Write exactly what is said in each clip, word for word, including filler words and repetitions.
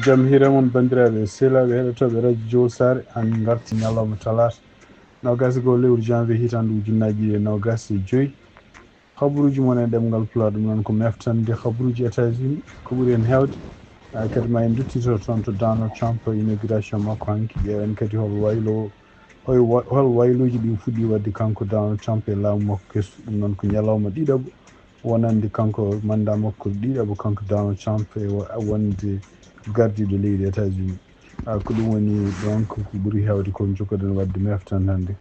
Jam hiire mon, banndiraaɓe sehilaaɓe heɗotooɓe radio Jowol Saare. An ngarti ñalawma talaata noogaas e go'o lewru janvier hitaande ujunnaaji ɗiɗi e noogaas e joy. Habaruuji mon e ɗemngal Pulaar, ɗum noon ko meftande habaruuji États-Unis, ko ɓuri en heewde. Ah, kadi ma en nduttito toon to Donald Trump inauguration makko hanki, ƴeewen kadi hol waylo, hol wa-, hol wayluuji ɗi fuɗɗi waɗde kanko Donald Trump e laamu makko kesu. Ɗum noon ko ñalawma ɗiɗaɓo wonande kanko, manndaa makko ɗiɗaɓo kanko Donald Trump e wa-, wonde gardiiɗo leydi États-Unis. Ah, ko ɗum woni donc ko ɓuri heewde ko jokkoɗen waɗde meftande hannde.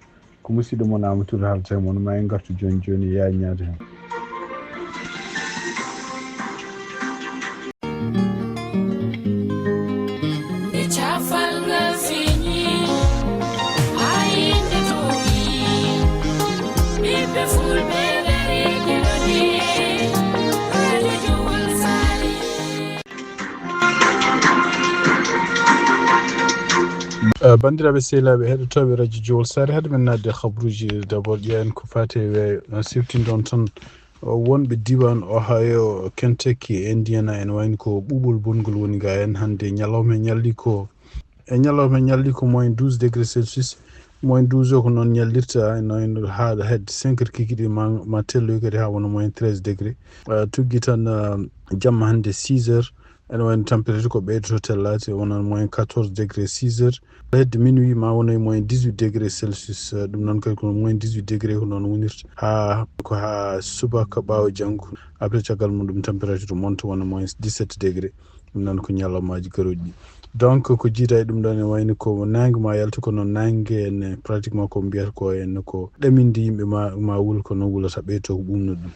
Ko musidɗo mon Amadou Touré haalta e mon, ma en ngartu jooni jooni e yaaññaade heen. Nde cafal ngal feeñi, haa yimɓe toowi, ɓiɓɓe fulɓe ngari keɗoɗe, radio Jowol Saare. Eh, banndiraaɓe sehilaaɓe heɗotooɓe radio Jowol Saare, hade men naatde e habaruuji, d'abord ƴeewen ko faati e, eh, siftinɗon tan, eh, wonɓe diiwaan Ohio, Kentucky, Indiana, ene wayno ko ɓuuɓol bonngol woni ga en hannde. Ñalawma e ñalli ko, e ñalawma e ñalli ko moins douze degré Celsius, moins douze o ko noon ñallirta, ene wayno haa hedde cinq heures kikiiɗe ma, ma telloy kadi haa wona moins treize degré. Eh, tuggi tan, eh, jamma hannde six heures, ene wayno température ko ɓeydoto tellaade, wonat moins quatorze degré six heures. Hedde minuit ma wona e moins dix-huit degré Celsius, eh, ɗum noon kadi ko moins dix-huit degré ko noon wonirta. Haa, ko haa subaka ɓaawo janngo, après caggal mum ɗum température monta wona moins dix-sept degré. Ɗum noon ko ñalawmaaji garooji ɗi. Donc ko jiida e ɗum ɗoon ene wayno ko naange ma yaltu, ko noon naange ene pratiquement ko mbiyata ko en ko ɗaminde yimɓe ma, ma wul ko noon wulata ɓeyto ko ɓuumno ɗum.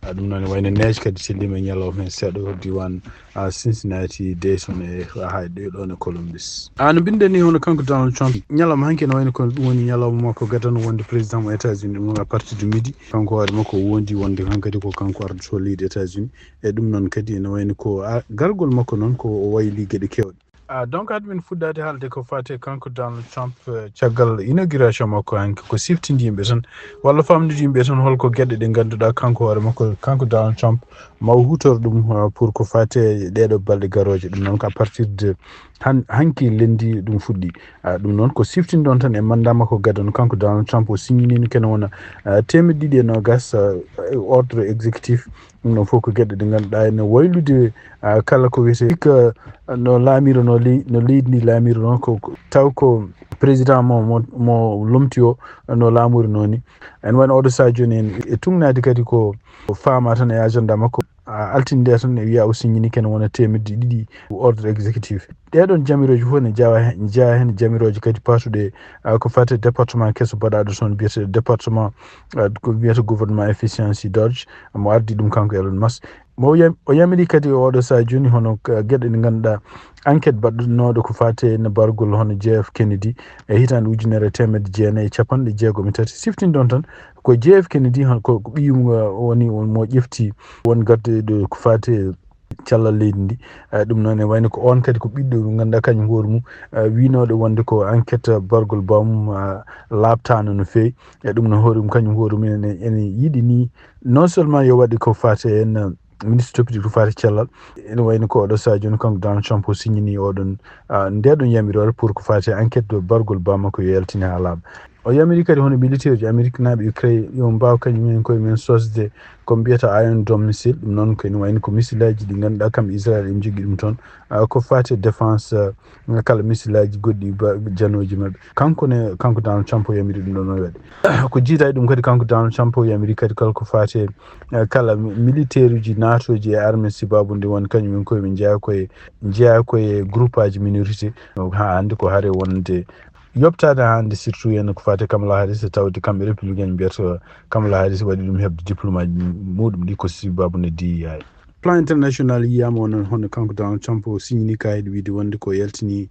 Ah, ɗum noon ene wayno neige kadi selliima e ñalawma heen seeɗa ko diiwaan, ah, Cincinnati, Dayton e haa e ɗo, ɗoon e Columbus. Ah, no mbiɗen ni hono kanko Donald Trump, ñalawma hanki ene wayno ko ɗum woni ñalawma makko gadano wonde président mo États-Unis, ɗum noon à partir de midi, kanko hoore makko o wondi wonde hankadi ko kanko ardoto leydi États-Unis. E ɗum noon kadi ene wayno ko, ah, gargol makko noon ko o wayli geɗe keewɗe. Ah, donc hade min fuɗɗaade haalde ko faati e kanko Donald Trump, eh, caggal inauguration makko hanki, ko siftinde yimɓe tan, walla famnude yimɓe tan holko geɗe ɗe ngannduɗaa kanko hoore makko, kanko Donald Trump, ma o huutor ɗum, ah, pour ko faati e ɗeeɗo balɗe garooje. Ɗum noon ko à partir de han-, hanki lenndi ɗum fuɗɗi. Ah, ɗum noon ko siftinɗon tan e manndaa makko gadano kanko Donald Trump o signiniino kene wona, ah, teemedde ɗiɗi e noogaas, ah, ordre exécutif. Ɗum ɗon fof ko geɗe ɗe ngannduɗaa ene waylude, ah, kala ko wiyetee hikka no laamironoo ley-, no leydi ndi laamironoo ko, ko, taw ko président mo, mo, mo lomti o no laamurinoo ni. Ene wayno oɗo sahaa jooni en e tugnaade kadi ko, ko faama tan e agenda makko. Ah, altine nde tan e wiya o signini kene wona teemedde ɗiɗi ordre exécutif. Ɗee ɗoon jamirooji fof ne jawa he-, jeyaa heen jamirooji kadi paatuɗe, ah, ko faati e département keso baɗaaɗo toon biyeteeɗo département, ah, ko wiyata gouvernement efficiency Dodge, mo ardi ɗum kanko Elon Musk. Mo o yam-, o yamiri kadi oɗo sahaa jooni hono ka-, geɗe ɗe ngannduɗaa enquête baɗɗunooɗo ko faati e bargol hono J F Kennedy e hitaande ujunere e teemedde jeenayi e capanɗe jeegom e tati. Siftinɗon tan ko J F Kennedy hon-, ko, ko ɓiyum woni on mo ƴefti won gardiiɗo ko faati e cellal leydi ndi. Eh, ɗum noon ne wayno ko on kadi ko ɓiɗɗo mo ngannduɗaa kañum hoore mum, eh, wiinooɗo wonde ko enquête bargol bamum, eh, laaɓtaano no feewi. E ɗum no hoore mum kañum hoore mum ene, ene yiɗi ni non seulement yo waɗe ko faati en, eh, ministre toppitiiɗo ko faati cellal. Ene wayno ko oɗo sahaa jooni kanko Donald Trump o signini oɗon, ah, nde ɗon yamiroore pour ko faati enquête bargol bamum ko yo yaltine haa laaɓa. O yamiri kadi hono militaire ji Ameriknaaɓe Ukraine yo mbaaw kañum en koye mum sosde ko mbiyata Iron Dome missile. Ɗum noon ko ene wayno ko missile aji ɗi ngannduɗaa kam Israel ene jogii ɗum toon. Ah, ko faati e défense, ah, kala missile aji goɗɗi ba-, janooji maɓɓe. Kanko ne, kanko Donald Trump o yamiri ɗum ɗon o waɗi. Ko jiida e ɗum kadi kanko Donald Trump o yamiri kadi kala ko faati e, ah, kala mi-, militaire uji NATO ji e armée sibaabu nde woni kañum en koye ɓe njeyaa koye, njeyaa koye groupe aji minorité. Haa hannde ko hare wonde yoɓtaade hannde, surtout en ko faati e Kamala Harris, tawde kamɓe républicain mbiyata Kamala Harris waɗi ɗum heɓde diplôme aji muɗum ɗi ko sababu nde D E I. Plan international yiyaama onon hono kanko Donald Trump o signini kayit wiide wonde ko yaltini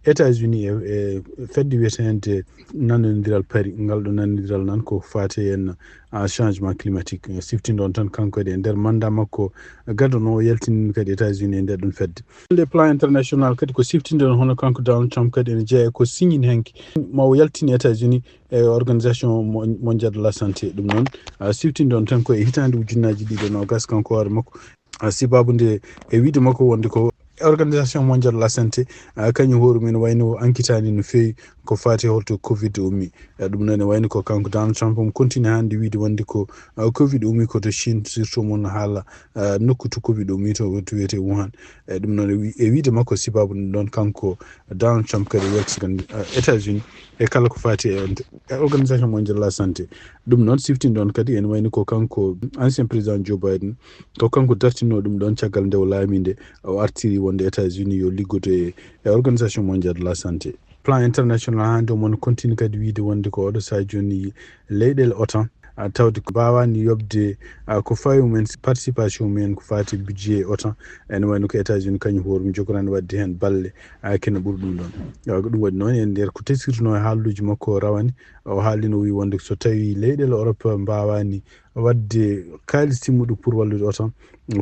États-Unis e, e fedde wiyeteende nanondiral Paris. Ngal ɗo nanondiral nan ko faati en, ah, changement climatique. Eh, siftinɗon tan kanko kadi e nder mandat makko gadano o yaltinini kadi États-Unis e nder ɗum fedde. Le plan international kadi ko siftinɗon hono kanko Donald Trump kadi ene jeyaa e ko signini hanki ma o yaltini États-Unis e Organisation Mo-, Mondiale de la Santé. Ɗum noon, ah, siftinɗon tan ko e hitaande ujunnaaji ɗiɗi e noogaas kanko hoore makko, ah, sababu nde e wiide makko wonde ko Organisation Mondiale de la Santé, ah, kañum hoore mum ene wayno ankitaani no feewi ko faati holto covid ummi. Ah, ɗum noon ene wayno ko kanko Donald Trump omo continue hannde wiide wonde ko, ah, covid ummi ko to Chine, surtout mon haala, ah, nokku to covid ummi to, to wiyetee Wuhan. E ɗum noon e wi-, e wiide makko, sababu ɗum ɗoon kanko Donald Trump kadi welti kan, ah, États-Unis e kala ko faati e, e Organisation Mondiale de la Santé. Ɗum noon siftin ɗoon kadi ene wayno ko kanko ancien président Joe Biden, ko kanko dartinoo ɗum ɗoon caggal nde o laamii nde, o artiri wonde États-Unis yo liggodo e, e Organisation Mondiale de la Santé. Plan international hannde omo continue kadi wiide wonde ko oɗo sahaa jooni leyɗeele otan, ah, tawde ko mbaawaani yoɓde, ah, ko fawi mumen, participation mumen ko faati budget otan, ene wayno ko États-Unis kañum hoore mum jogoraani waɗde heen balle, ah, kene ɓuri ɗum ɗoon. Ah, ko ɗum waɗi noon e nder ko tesirnoo e haalluuji makko o rawani, o haalino o wi wonde so tawi leyɗeele Europe mbaawaani waɗde kaalis timmuɗo pour wallude otan,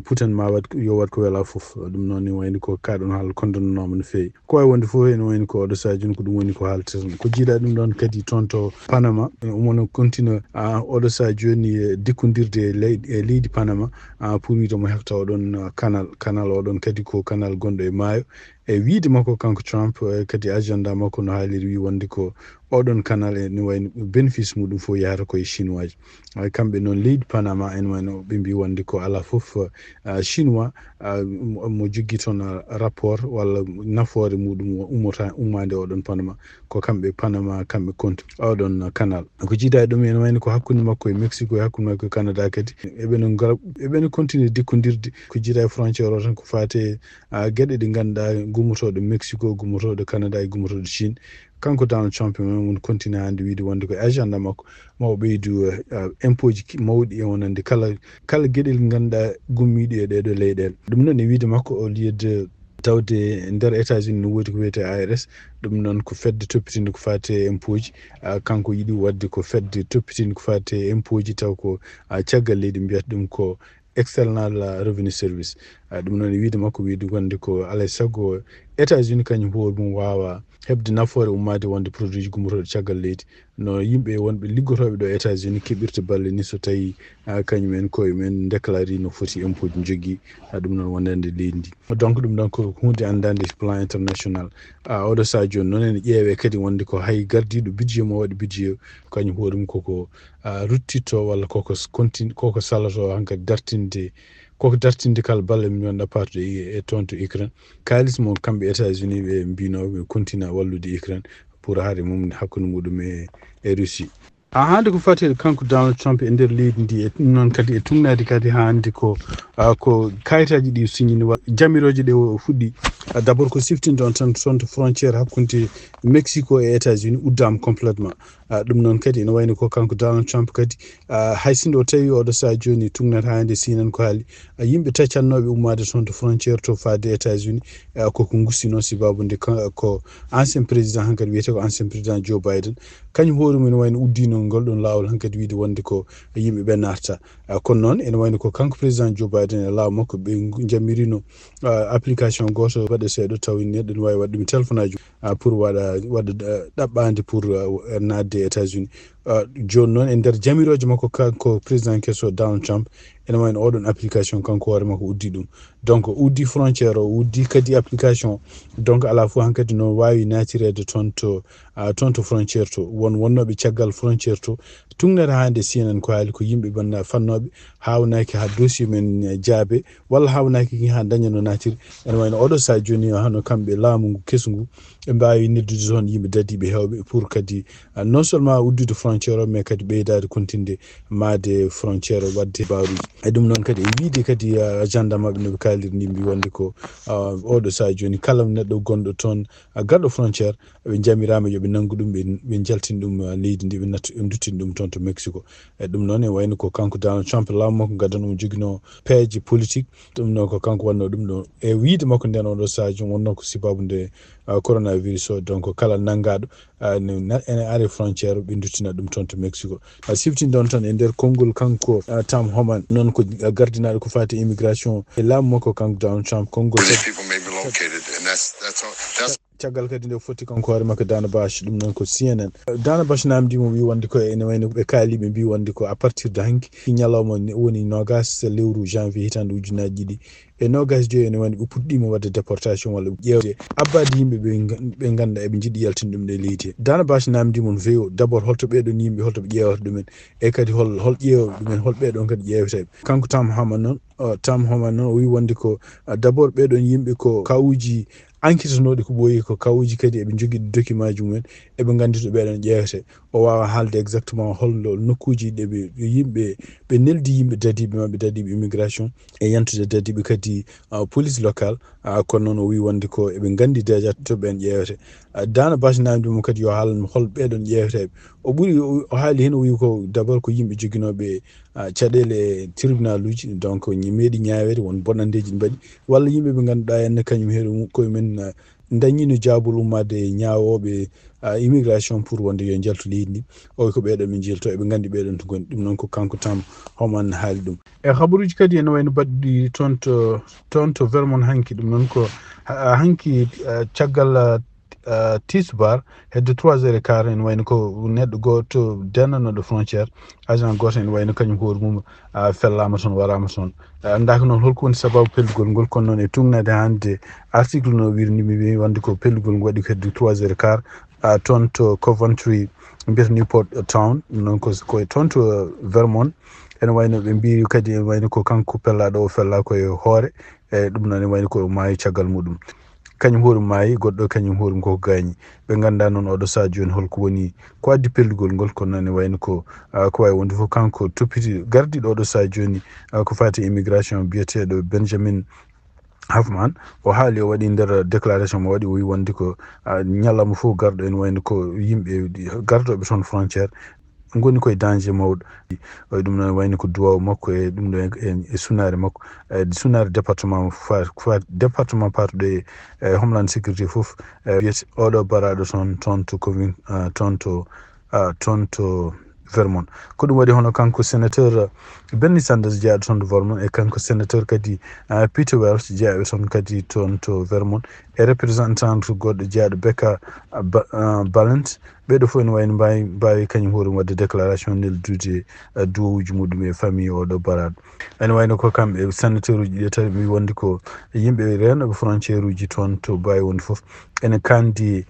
putan ma waɗ, yo waɗ ko wela fof. Ɗum noon ne wayno ko kaɗon haala kondonnooma no feewi. Ko wawi wonde fof ene wayno ko oɗo sahaa jooni ko ɗum woni ko haalteten. Ko jiiɗa ɗum ɗoon kadi toon to Panama, e omo no continue, ah, oɗo sahaa jooni, eh, dikkondirde e ley-, e leydi Panama, ah, pour wiide omo hefta oɗon, ah, canal. Canal oɗon kadi ko canal gonɗo e maayo. E wiide makko kanko Trump, eh, kadi agenda makko no haaliri wi wonde ko oɗon canal e no wayno bénéfice muɗum fof yahata koye Chinois ji. Ay, kamɓe noon leydi Panama en wayno ɓe mbi wonde ko ala fof, ah, Chinois, ah, mo, mo joggi toon, ah, rapport walla nafoore muɗum ummota, ummaande oɗon Panama. Ko kamɓe Panama, kamɓe konti oɗon canal. Ko jiida e ɗum en wayno ko hakkunde makko e Mexico, e hakkunde makko e Canada kadi. Eɓe no ngara, eɓe no continue dikkondirde. Ko jiida e frontière o tan ko faate, ah, geɗe ɗe ngannduɗaa gummotooɗo Mexico, gummotooɗo Canada e gummotooɗo Chine. Kanko Donald Trump e mum continue hannde wiide wonde ko agenda makko ma o ɓeydu, eh, eh, impôt ji ki-, mawɗi e wonande kala, kala geɗel ngannduɗaa gummiiɗo e ɗeɗo leyɗeele. Ɗum noon e wiide makko au lieu de tawde nder États-Unis no woodi ko wiyetee I R S, ɗum noon ko fedde toppitinde ko faati e impôt ji. Ah, kanko yiɗi waɗde ko fedde toppitinde ko faati e impôt ji taw ko, ah, caggal leydi mbiyata ɗum ko External, ah, Revenue Service. Ah, ɗum noon e wiide makko wiide wonde ko alay sago États-Unis kañum hoore mum waawa heɓde nafoore ummaade wonde produit ji gummotooɗi caggal leydi. No yimɓe wonɓe liggotooɓe ɗo États-Unis keɓirta balle ni so tawi, ah, kañum en koye men déclaré no foti impôt ji njogii, ah, ɗum noon wonande leydi ndi. Donc ɗum ɗon ko huunde anndande plan international. Ah, oɗo sahaa jooni noon ene ƴeewee kadi wonde ko hay gardiiɗo budget mo waɗi budget kañum hoore mum koko, ah, ruttitto walla koko s-, contin-, koko saloto hankadi dartinde, koko dartinde kala balle mo ngannduɗaa paatuɗo e, e toon to Ukraine. Kaalis mo kamɓe États-Unis ɓe mbino ɓe continue wallude Ukraine pour haare mum hakkunde muɗum e, e Russie. Ah, hannde ko faati e kanko Donald Trump e nder leydi ndi, e ɗum noon kadi e tugnaade kadi haa hannde ko, ah, ko kayitaaji ɗi signini wa-, jamirooje ɗe o fuɗɗi. Ah, d'abord ko siftinde on tan toon to frontière hakkunde Mexico e États-Unis uddaama complètement. Ah, ɗum noon kadi ene wayno ko kanko Donald Trump kadi, ah, hay sinno o tawi oɗo sahaa jooni tugnata haa nde sinan ko haali, ah, yimɓe taccannooɓe ummaade toon to frontière to faade États-Unis, ah, koko ngusti noon sababu nde ka-, ko ancien président hankadi wiyetee ko ancien président Joe Biden. Kañum hoore mum ene wayno uddino ngol ɗon laawol hankadi wiide wonde ko yimɓe ɓe natta. Ah, kono noon ene wayno ko kanko président Joe Biden e laamu makko ɓe ngu-, jammirino, ah, application gooto waɗa seeɗa taw neɗɗo ne waawi waɗde ɗum téléphone aji, ah, pour waɗa, waɗa, ah, ɗaɓɓaande pour, ah, naatde e États-Unis. Ah, jooni noon e nder jamirooje makko kanko président keso Donald Trump, ene wayno oɗon application kanko hoore makko uddi ɗum. Donc uddi frontière o, uddi kadi application. Donc alaa fof hankadi no waawi naatireede toon to, ah, toon to frontière to. Won wonnooɓe caggal frontière to. Tugnata haa nde sinan ko haali ko yimɓe ɓanna fannooɓe haawnaaki haa dossier men, eh, jaabe walla haawnaaki ki haa daña no naatiri. Ene wayno oɗo sahaa jooni hano kamɓe laamu ngu kesu ngu ɓe mbaawi neddude toon yimɓe dadiiɓe heewɓe pour kadi, ah, non seulement uddude frontière o, mais kadi ɓeydaade kontinde maade frontière o waɗde baaruuji. E ɗum noon kadi e wiide kadi, ah, agenda maɓɓe no ɓe kaaliri ni mbi wonde ko, ah, oɗo sahaa jooni kala neɗɗo gonɗo toon, ah, garɗo frontière ɓe jamiraama yo ɓe nanngu ɗum, ɓe, ɓe njaltin ɗum, ah, leydi ndi, ɓe nattu, ɓe nduttin ɗum toon to Mexico. E ɗum noon e wayno ko kanko Donald Trump laamu makko gaddan omo joginoo peeje politique. Ɗum noon ko kanko wannoo ɗum ɗo. E wiide makko nden oɗo sahaa jooni wonnoo ko sababu nde, ah, coronavirus o. Donc kala nanngaaɗo, ah, ne na-, ene ari frontière ɓe nduttina ɗum toon to Mexico. Ah, siftinde on tan e nder konngol kanko, ah, Tom Homan noon ko, ah, gardinaaɗo ko faati immigration e laamu makko kanko Donald Trump konngol. These people may be located, and that's, that's all, that's Caggal kadi nde fotti kanko hoore makko Dana Bash, ɗum noon ko C N N. Dana Bash namdi mo, wi wonde ko ene wayno ɓe kaali, ɓe mbi wonde ko à partir de hanki, ñalawma ni woni nogas lewru janvier hitaande ujunnaji ɗiɗi e nogas joyi, ene wayno ɓe puɗɗima wadde déportation walla ƴeewde abbaade yimɓe ɓe nga-, ɓe ngannduɗaa eɓe njiɗi yaltinde ɗum ɗe leydi he. Dana Bash namdi mon V O, d'abord holto ɓeɗon yimɓe, holto ɓe ƴeewata ɗumen, e kadi hol, hol ƴeewoɓe ɗumen, hol ɓeɗon kadi ƴeeweteɓe? Kanko Tom Homan noon, o, Tom Homan noon o wi wonde ko, ah, d'abord ɓeɗon yimɓe ko kawuji enquêtenooɗi ko ɓooyi, ko kawuji kadi eɓe njogii document ji mumen, eɓe nganndi to ɓeɗon ƴeewete. O waawa haalde exactement holno nokkuuji ɗe ɓe yimɓe, ɓe neldi yimɓe dadiiɓe maɓɓe, dadiiɓe immigration e yantude dadiiɓe kadi, ah, police locale. Ah, kono noon o wi wonde ko eɓe nganndi déjà to ɓen ƴeewete. Ah, Dana Bash namdi mo kadi yo haalan hol ɓeɗon ƴeeweteɓe. O ɓuri, o, o haali heen, o wi ko d'abord ko yimɓe joginooɓe, ah, caɗeele e tribunal uji, donc ñi-, meeɗi ñaaweede, won bonandeeji ɗi mbaɗi, walla yimɓe ɓe ngannduɗaa en kañum heeɗo mu-, koye men, ah, dañino jaabol ummaade e ñaawooɓe, ah, immigration pour wonde yo njaltu leydi ndi. O wi ko ɓeɗon ɓe njalto, eɓe nganndi ɓeɗon to ngoni. Ɗum noon ko kanko Tom Homan haali ɗum. E habaruuji kadi ene wayno baɗɗi toon to, toon to Vermont hanki. Ɗum noon ko ha-, hanki, ah, caggal, ah, ah, tisbar, hedde trois heures et quart, ene wayno ko neɗɗo gooto denndanooɗo frontière, agent gooto ene wayno kañum hoore mum, ah, fellaama toon, waraama toon. Ah, anndaaka noon holko woni sababu pellugol ngol, kono noon e tuugnaade hannde article no wirni mi wi wonde ko pellugol ngol waɗi ko hedde trois heures et quart, ah, toon to Coventry, mbiyata Newport Town, noon ko, ko e toon to, ah, Vermont. Ene wayno ɓe mbi kadi ene wayno ko kanko pellaaɗo o fella ko e hoore, e ɗum noon ene wayno ko maayi caggal muɗum. Kañum hoore maayi, goɗɗo kañum hoore mum koko gaañi. Ɓe nganndaa noon oɗo sahaa jooni holko woni, ko addi pellugol ngol, kono noon ene wayno ko, ah, ko waawi wonde fof kanko toppiti gardiiɗo oɗo sahaa jooni, ah, ko faati e immigration biyeteeɗo Benjamin Hoffman. O haali, o waɗi nder déclaration mo waɗi, o wi wonde ko, ah, ñalawma fof garɗo ene wayno ko yimɓe gardoɓe toon frontière ngoni koye danger mawɗo. O wi ɗum noon wayno ko duwaaw makko e ɗum ɗo e, e, e sunaare makko, e sunaare département mo fa-, fa-, département paatuɗo e, e Homeland Security fof, e wiyete oɗo baraɗo toon, toon to commune, ah, toon to, ah, toon to Vermont. Ko ɗum waɗi hono kanko sénateur Bernie Sanders jeyaaɗo toon to Vermont, e kanko sénateur kadi, ah, Peter Welch jeyaaɓe toon kadi toon to Vermont, e représentant goɗɗo jeyaaɗo Becca, ah, Ba-, ah, Balint. Ɓeeɗo fof ene wayno mbaawi, mbaawi kañum hoore mum waɗde déclaration neldude, ah, duwawuuji muɗum e famille oɗo baraɗo. Ene wayno ko kamɓe sénateur uji ɗi tati mi wonde ko yimɓe reenooɓe frontière uji toon to mbaawi wonde fof. Ene kandi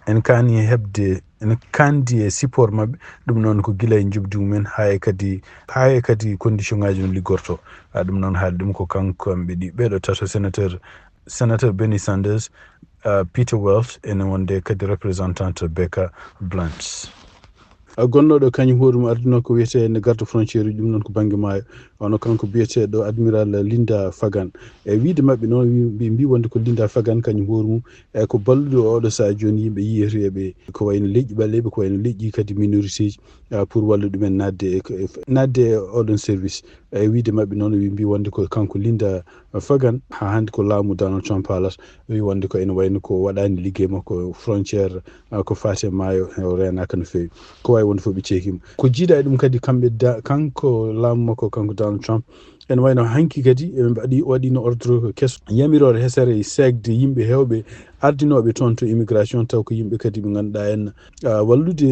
ene kaani heɓde, ene kandi e support maɓɓe. Ɗum noon ko gila e njoɓdi mumen haa e kadi, haa e kadi condition ngaji no liggorto. Ah, ɗum noon haali ɗum ko kanko kamɓe ɗi, ɓeeɗo tato sénateur, sénateur Bernie Sanders, ah, Peter Welch, ene wonde kadi représentante Becca Blunt. Ah, gonnooɗo kañum hoore mum ardunoo ko wiyetee ne garde frontière uji, ɗum noon ko bannge maayo. Wano kanko biyeteeɗo Admiral Linda Fagan. E wiide maɓɓe noon, wi-, ɓe mbi wonde ko Linda Fagan kañum hoore mum, e ko balluɗo oɗo sahaa jooni yimɓe yiyeteeɓe ko wayno leƴƴi ɓaleeɓe, ko wayno leƴƴi kadi minoritéji, ah, pour wallude ɗumen naatde e ko, e f-, naatde e oɗon service. E wiide maɓɓe noon, wi mbi wonde ko kanko Linda Fagan, haa hannde ko laamu Donald Trump haalata, wi wonde ko ene wayno ko waɗaani liggey makko frontière, ah, ko faati e maayo, o reenaaka no feewi. Ko waawi wonde fof ɓe ceekiima. Ko jiidaa e ɗum kadi kamɓe da-, kanko laamu makko, kanko Donald Trump, ene wayno hanki kadi eɓe mbaɗi, waɗino ordre keso, yamiroore hesere e seegde yimɓe heewɓe ardinooɓe toon to immigration, taw ko yimɓe kadi ɓe ngannduɗaa en, ah, wallude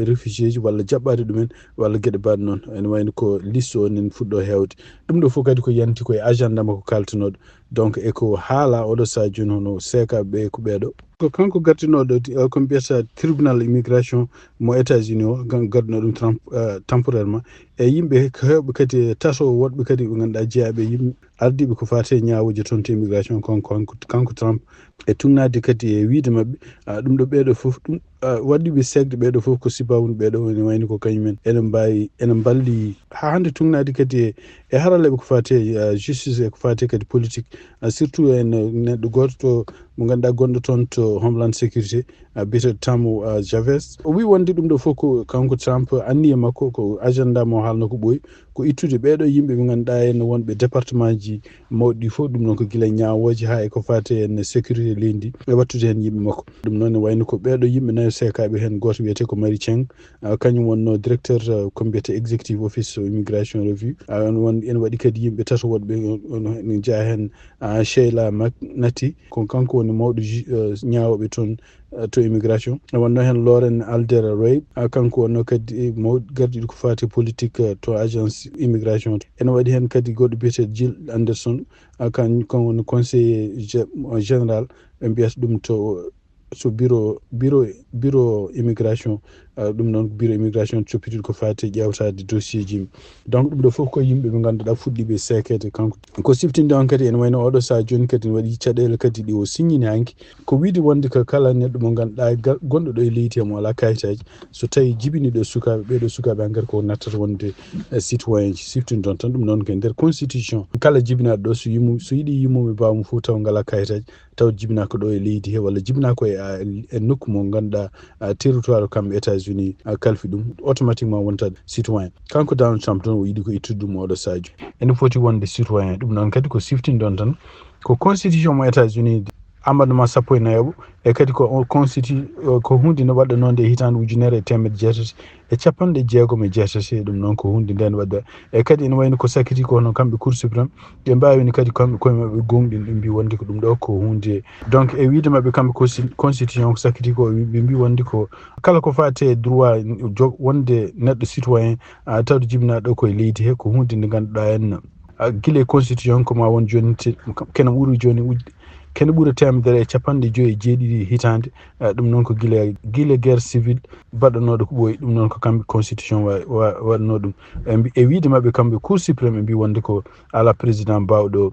réfugiéji walla jaɓɓaade ɗumen walla geɗe mbaɗe noon. Ene wayno ko liste o nen fuɗɗo heewde. Ɗum ɗo fof kadi ko yanti koye agenda makko kaltanoɗo. Donc, e ko haala oɗo sahaa jooni hono seekaaɓe ɓe ko ɓeeɗo. Ko kanko gartinooɗo ti-, eh, ko mbiyata tribunal immigration mo États-Unis o, gan-, garduno ɗum tram-, eh, temporairement. E yimɓe ko heewɓe kadi e tato woɗɓe kadi ɓe ngannduɗaa jeyaaɓe e yimɓe ardiiɓe ko faati e ñaawooje toon to immigration, kanko, kanko, kanko Trump. E tugnaade kadi e wiide maɓɓe, ah, ɗum ɗo ɓeeɗo fof, ɗum, ah, waɗiiɓe seegde ɓeeɗo fof ko sibawun ɓeeɗo ene wayno ko kañumen ene mbaawi, ene mballi haa hannde tugnaade kadi e, e haralleeɓe ko faati e, ah, justice e ko faati kadi politique. Ah, surtout en, eh, neɗɗo gooto to mo ngannduɗaa gonɗo toon to Homeland Security, ah, biyeteeɗo Tom, ah, Chavez. O wi wonde ɗum ɗo fof ko kanko Trump anniya makko, ko agenda mo haalno ko ɓooyi, ko ittude ɓeeɗo yimɓe ɓe ngannduɗaa en wonɓe département ji mawɗi ɗi fof. Ɗum noon ko gila ñaawooje haa e ko faati en sécurité leydi ndi e wattude heen yimɓe makko. Ɗum noon ne wayno ko ɓeeɗo yimɓe nayo seekaaɓe heen, gooto wiyetee ko Mari Ceng, ah, kañum wonno directeur, ah, ko mbiyetee executive office o immigration review. Ah, on won, ene waɗi kadi yimɓe tato woɗɓe, on, on, on njeyaa heen, ah, Sheila Mak Nati, ko kanko woni mawɗo ju-, ah, ñaawooɓe toon, ah, to immigration. E wonno heen Lauren Alder Reid, ah, kanko wonno kadi mawɗo gardiiɗo ko faati politique, ah, to agence immigration. Ene waɗi heen kadi goɗɗo biyeteeɗo Jill Anderson, ah, kan, kan woni conseiller gé-, général, ɓe mbiyata ɗum to, to bureau, bureau, bureau immigration, ah, ɗum noon ko bureau immigration coppitiiɗo ko faati e ƴeewtaade dossier ji yimɓe. Donc, ɗum ɗo fof ko yimɓe ɓe ngannduɗaa fuɗɗiiɓe seekeede kanko. Ko siftinde on kadi ene wayno oɗo sahaa jooni kadi ne waɗi caɗeele kadi ɗi o signini hanki. Ko wiide wonde ko kala neɗɗo mo ngannduɗaa ga-, gonɗo ɗo e leydi he mo alaa kayitaaji, so tawi jibini ɗo sukaaɓe, ɓee ɗo sukaaɓe hankadi ko nattata wonde, eh, citoyen ji. Siftinde on tan ɗum noon ko e nder constitution. Kala jibinaaɗo ɗo so yimmu-, so yiɗi yimmuɓe mbaawa mo fof taw ngalaa kayitaaji, taw jibinaa ko ɗo e leydi he walla jibinaa ko e, a, e nokku mo ngannduɗaa, a, territoire kamɓe États-Unis, a, kalfi ɗum, automatiquement wonta citoyen. Kanko Donald Trump tan o yiɗi ko ittude ɗum oɗo sahaa jooni. Ene foti wonde citoyen. Ɗum noon kadi ko siftinde on tan ko constitution mo États-Unis, amendement sappo e nayaɓo, e kadi ko on constitu-, ko huunde nde waɗɗanoonde e hitaande ujunere e teemedde jeetati e capanɗe jeegom e jeetati. Ɗum noon ko huunde nde ene waɗda. E kadi ene wayno ko sakkiti ko hono kamɓe Cour suprême, ɓe mbaawino kadi kamɓe koye maɓɓe gooŋɗin, ɓe mbii wonde ko ɗum ɗo ko huunde. Donc, e wiide maɓɓe kamɓe consti-, constitution ko sakkiti ko, ɓe mbii wonde ko kala ko faati e droit jo-, wonde neɗɗo citoyen, a, tawde jibinaaɗo ko e leydi he, ko huunde nde ngannduɗaa en, a, gila e constitution ko ma won jooni te-, kene ɓuri jooni uj-, kene ɓura teemedere e capanɗe joyi e jeeɗiɗi hitaande. A, ɗum noon ko gila, gila guerre civile baɗɗanooɗo ko ɓooyi, ɗum noon ko kamɓe constitution wa-, wa-, waɗnoo ɗum. E mbi-, e wiide maɓɓe kamɓe Cour suprême, ɓe mbii wonde ko alaa président baawɗo,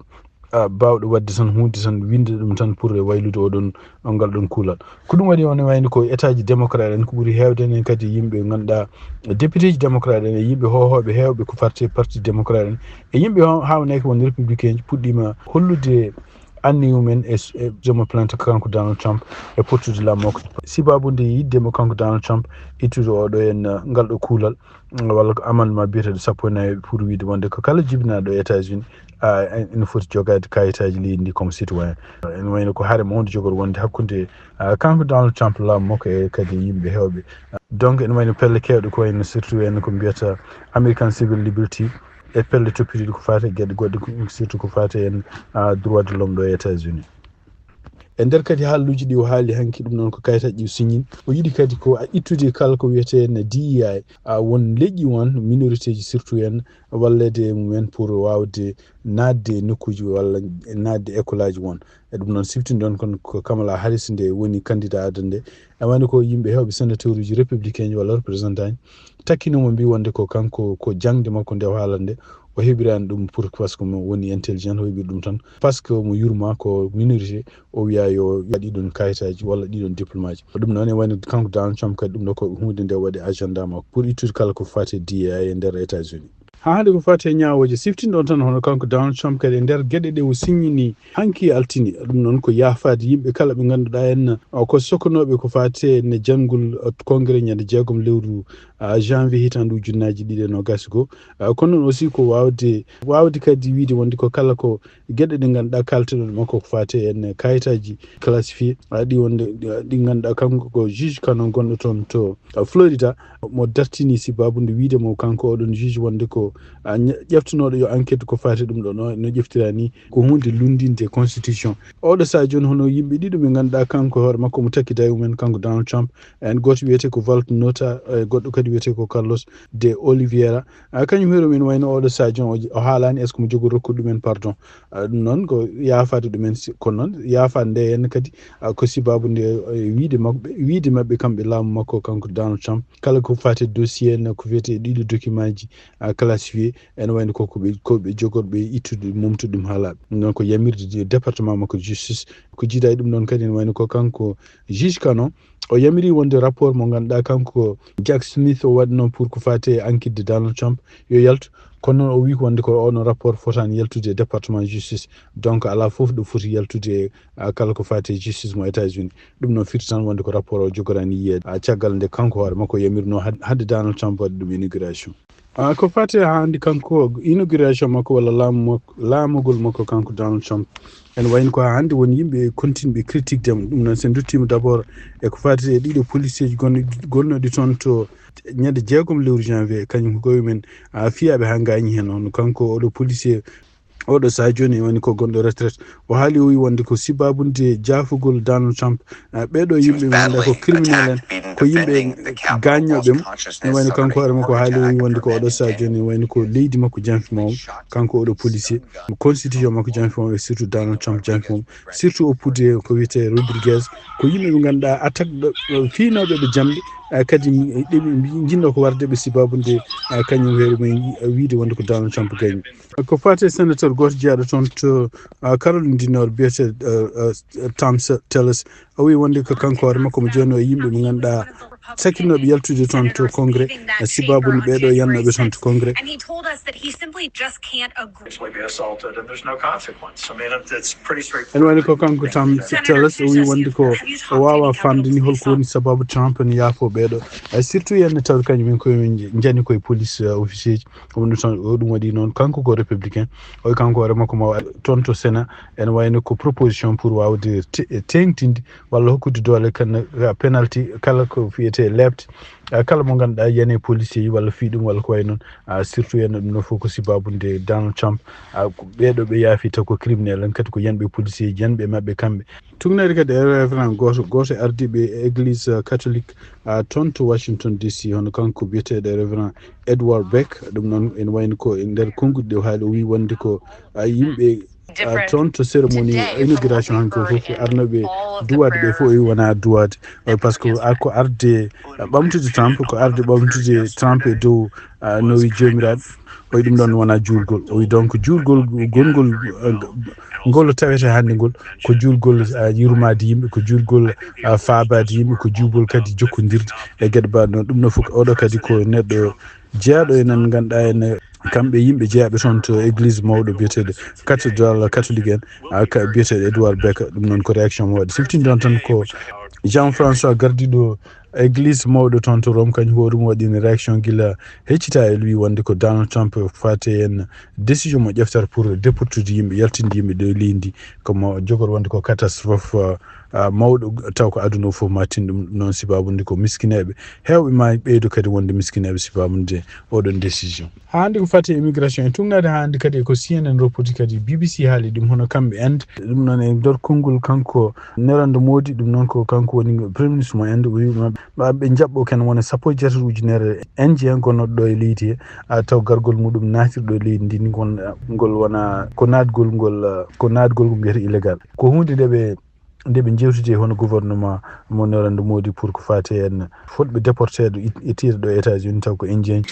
a, baawɗo waɗde tan huunde tan, winnde ɗum tan pour e waylude oɗon, on ngal ɗon kuulal. Ko ɗum waɗi on wayno ko État ji démocrate en ko ɓuri heewde heen kadi yimɓe ngannduɗaa député ji démocrate en e yimɓe hohooɓe heewɓe ko faati e parti démocrate en e yimɓe ho-, haawnayɓe won républicain ji puɗɗiima hollude anniye mumen e s-, e jomo plainte kanko Donald Trump e pottude laamu makko. Sibaabu nde yiɗde mo kanko Donald Trump ittude oɗo en, uh, ngal ɗo kuulal, mm, walla ko amendement biyeteeɗo sappo e nayi pour wiide wonde ko kala jibinaaɗo e États-Unis, uh, en-, ene foti jogaade kayitaaji leydi ndi comme citoyen. Ene wayno ko hare mawnde jogori wonde hakkunde, uh, kanko Donald Trump laamu makko e kadi yimɓe heewɓe. Donc ene wayno pelle keewɗe ko wayno surtout en ko mbiyata American Civil Liberty, e pelle toppitiiɗe ko faati e geɗe goɗɗe, ko, surtout ko faati en, a, droit de l'homme ɗo e États-Unis. E nder kadi haalluuji ɗi o haali hanki, ɗum noon ko kayitaaji ɗi o signini. O yiɗi kadi ko a ittude kala ko wiyetee ne D E I, a, won leƴƴi won minorité ji surtout en, walleede e mumen pour waawde naatde e nokkuuji walla naatde e école aji won. E ɗum noon siftinde on kon ko Kamala Harris nde woni candidat adda nde. E wayno ko yimɓe heewɓe sénateur uji républicain ji walla représentant ji takkino mo mbi wonde ko kanko ko jaŋde makko nde o haalata nde o heɓirani ɗum pour parce que mo woni intelligent o heɓiri ɗum tan parce que mo yurma ko minorité o wiya yo waɗi ɗon kayitaji walla ɗiɗon diplôme aji. Ɗum noon e wayno kanko Donald Trump kadi ɗum ɗo ko hunde nde waɗi agenda makko pour ittude kala ko fati D A I e nder États-Unis. Haa hannde ko faati e ñaawooje, siftinɗon tan hono kanko Donald Trump kadi e nder geɗe ɗe o signini hanki e altine. Ɗum noon ko yaafaade yimɓe kala ɓe ngannduɗaa en, o, ko sokonooɓe ko faati e ne janngol, o, congrès ñande jeegom lewru, a, janvier hitaande ujunnaaji ɗiɗi e noogaas e goo. A, kono noon aussi ko waawde, waawde kadi wiyde wonde ko kala ko geɗe ɗe ngannduɗaa kaalteɗon makko ko faati e ne kayitaaji classifié, a, ɗi wonde, ɗi ngannduɗaa kanko ko juge Kavanaugh gonɗo toon to, a, Florida. Mo dartini sibaabu nde wiyde mo kanko oɗon juge wonde ko, a, ña-, ƴeftunooɗo yo enquête ko faati ɗum ɗo no, no ƴeftira ni ko hunde lunndinde constitution. Oɗo sahaa jooni hono yimɓe ɗiɗo ɓe ngannduɗaa kanko hoore makko mo takkida e mumen kanko Donald Trump, en gooto wiyetee ko Vaughn Norther, e goɗɗo kadi wiyetee ko Carlos de Oliveira. A, kañum heeru men wayno oɗo sahaa jooni o, o haalaani est-ce que mo jogori rokkude ɗumen pardon. A, ɗum noon ko yaafaade ɗumen si-, kono noon yaafaade nde henna kadi, a, ko sibaabu nde, e, wiyde maɓɓe, wiyde maɓɓe kamɓe laamu makko kanko Donald Trump. Kala ko faati e dossier en, ko wiyetee ɗiɗo document ji, a, classifié, ene wayno ko, ko ɓe, ko ɓe jogorɓe ittude, momtude ɗum haa laaɓa. Ɗum noon ko yamirde de-, département makko justice. Ko jiida e ɗum noon kadi ene wayno ko kanko juge Kavanaugh, o yamiri wonde rapport mo ngannduɗaa kanko Jack Smith o waɗno pour ko faati e enquête de Donald Trump yo yaltu. Kono noon o wii ko wonde ko oɗon rapport fotaani yaltude e département justice. Donc alaa fof ɗo foti yaltude, a, kala ko faati e justice mo États-Unis. Ɗum noon firti tan wonde ko rapport o jogoraani yiyeede, a, caggal nde kanko hoore makko yamirno had-, hadde Donald Trump waɗde ɗum inauguration. Ah, ko fati e hannde kanko inauguration makko walla laamu makko, laamagol makko kanko Donald Trump. En wayno ko haa hannde won yimɓe kontinɓe critique dem. Ɗum noon, so en nduttiima d'abord e ko fati e ɗiɗo policier ji gonno-, gonnoɗi toon to ñande jeegom lewru janvier, kañum ko koye men, ah, fiyaaɓe haa ngaañi heen. Hono kanko oɗo policier, oɗo sahaa jooni woni ko gonɗo retraite. O haali, o wi wonde ko sibabunde jaafugol Donald Trump, ah, ɓeeɗo yimɓe ɓe ngannduɗaa ko criminel en, ko yimɓe gaaññooɓe mo. Ene wayno kanko hoore makko haali, o wi wonde ko oɗo sahaa jooni wayno ko leydi makko janfima mo, kanko oɗo policier, constitution makko janfima mo, e surtout Donald Trump janfima mo, surtout oppude ko wiyetee Rodriguez, ko yimɓe ɓe ngannduɗaa attaque ɗo, ɗo fiinooɓe ɓe jamɗe, ah, kadi ɗeɓe njinnoo ko warde ɓe sibabunde, ah, kañum heeru men wiide wonde ko Donald Trump gagné. Ko fati e senateur gooto jeyaɗo toon to, ah, Caroline du Nord, biyete, ah, ah, Tom Se-, Tillis. O wi wonde ko kanko hoore makko mo jooni o e yimɓe ɓe ngannduɗaa sakkinooɓe yaltude toon to Congrès, ah, sibabunde ɓeeɗo yannooɓe toon to Congrès. And he told us that he simply just can't agree. Ene wayno ko kanko Tom Tillis, o wi wonde ko o waawaa faamde ni holko woni sababu Trump ne yaafoo ɓeeɗo. Eh, surtout yannde tawde kañum en koye men njani koye police, eh, officier ji. Ko ɗum tan, o ɗum waɗi noon, kanko ko républicain. O wi kanko hoore makko ma wa-, toon to Sénat, ene wayno ko proposition pour waawde te-, teeŋtinde walla hokkude doole kan, ka penalty, kala ko fiyetee leepte, ah, kala mo ngannduɗaa yani e policier walla fii ɗum walla ko wayi noon. Ah, surtout yani ɗum ɗo fof ko sibabunde Donald Trump. Ah, ko ɓeeɗo ɓe yaafi taw ko criminel en, kadi ko yanɓe policier ji, yanɓe maɓɓe kamɓe. Tuugneede kadi e révérend gooto, gooto e ardiiɓe église, ah, catholique, ah, toon to Washington D C, hono kanko biyeteeɗo révérend Edward Beck. Ɗum noon ene wayno ko e nder konnguɗi ɗi o haali, o wi wonde ko, ah, yimɓe ah, toon to cérémonie inauguration hanki o fof, arnooɓe duwaade ɓe fof, o wi wonaa duwaade. Eh, par ce que a ko arde, ah, ɓamtude Trump, ko arde ɓamtude Trump e dow, ah, no wi joomiraaɗo. O wi ɗum ɗoon wonaa juulgol. O wi donc juulgol gongol, ah, ngol tawete hannde ngol, ko juulgol, ah, yurmaade yimɓe, ko juulgol, ah, faabaade yimɓe, ko juulgol kadi jokkondirde e geɗe mbaɗe noon. Ɗum ɗo fof, oɗo kadi ko neɗɗo jeyaɗo enen, ngannduɗaa ene, kamɓe yimɓe jeyaɓe toon to église mawɗo biyeteeɗo cathédrale catholique en, ah, ka biyeteeɗo Edward Beck. Ɗum noon ko réaction mo waɗi. Siftinde on tan ko Jean-François gardiiɗo église mawɗo toon to Rome, kañum ko ɗum waɗi réaction gila heccita e lui wonde ko Donald Trump fate en décision mo ƴeftata pour déportude yimɓe, yaltinde yimɓe ɗo e leydi ndi, ko mo jogor wonde ko catastrophe, ah, ah, mawɗo, taw ko aduna o fof ma tin ɗum noon, sibabude ko miskineeɓe heewɓe ma ɓeydo kadi wonde miskineeɓe sibabude oɗon décision. Haa hannde ko fati e immigration en tuugnaade, haa hannde kadi ko C N N reporti kadi B B C haali ɗum hono kamɓe Inde. Ɗum noon e nder konngol kanko Narendra Modi, ɗum noon ko kanko woni premier ministre mo Inde, o wi ma, ma ɓe njaɓɓo ken wona sappo e jeetati ujunere Indien gonnoɗo ɗo e leydi he, a taw gargol muɗum naatirɗo e leydi ndi ni ngon, ngol wona ko naatgol ngol, ko naatgol ko mbiyata illégal. Ko huunde nde ɓe nde ɓe njeewtidi e hono gouvernement mo Narendra Modi pour ko faati heen fotɓe déporteeɗo it-, ittiiɗo ɗo États-Unis taw ko Indien.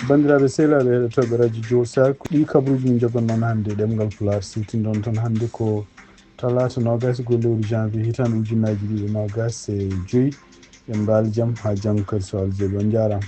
Banndiraaɓe sehilaaɓe heɗotooɓe Radio Joe Sar, ko ɗii kabaruuji min njogannoo hannde e ɗemngal Pulaar. Siwtindon tan hannde ko talaata noogaas e go'o lewru janvier hitaande ujunnaaji ɗiɗi e noogaas e joy. En mbaali jam haa janngo kadi so Allah jaɓi. On njaaraama.